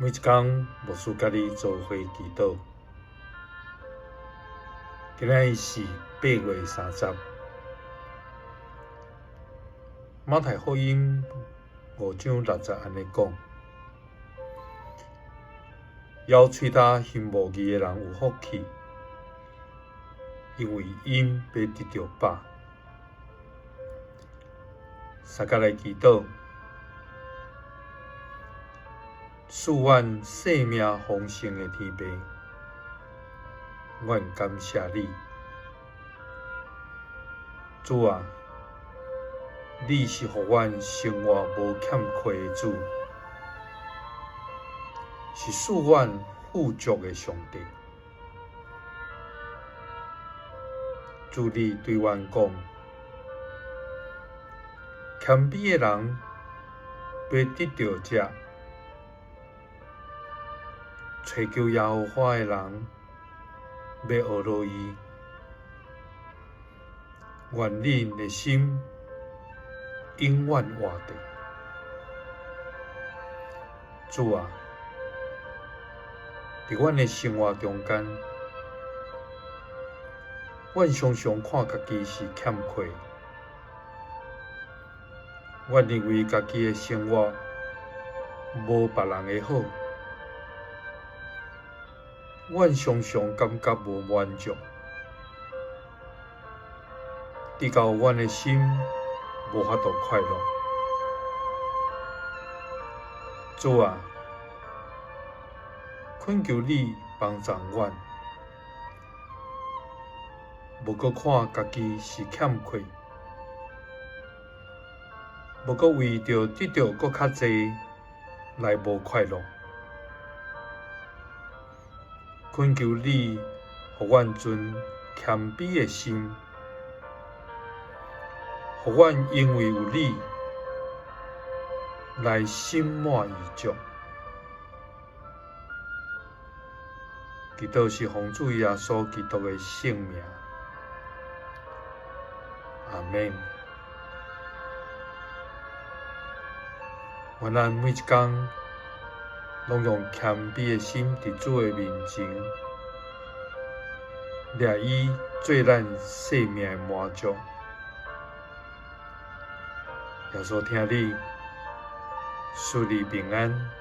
每一工，牧師佮你做伙祈禱。今仔日是8月30，馬太福音5章6節按呢講：枵喙焦行無義的人有福氣，因為𪜶欲得著飽。相佮來祈禱。賜阮生命豐盛的天父，阮感謝你，主啊，你是予阮生活無欠缺的主，是賜阮富足的上帝。主你對阮講，謙卑的人欲得著食。揣求耶和華的人，欲學落伊。願恁的心永遠活著。主啊，佇阮的生活中間，阮常常看家己是欠缺，阮認為家己的生活無別人的好。阮常常感覺無滿足，直到阮的心無法度快樂。主啊，懇求你幫助阮，無閣看家己是欠缺，無閣為著得著閣較濟來無快樂。懇求你，予阮存謙卑的心，予阮因為有你來心滿意足。祈禱是奉主耶穌基督的聖名，阿們。願咱每一工，攏用謙卑的心佇主的面前，掠伊做咱生命的滿足。耶穌疼你，賜你平安。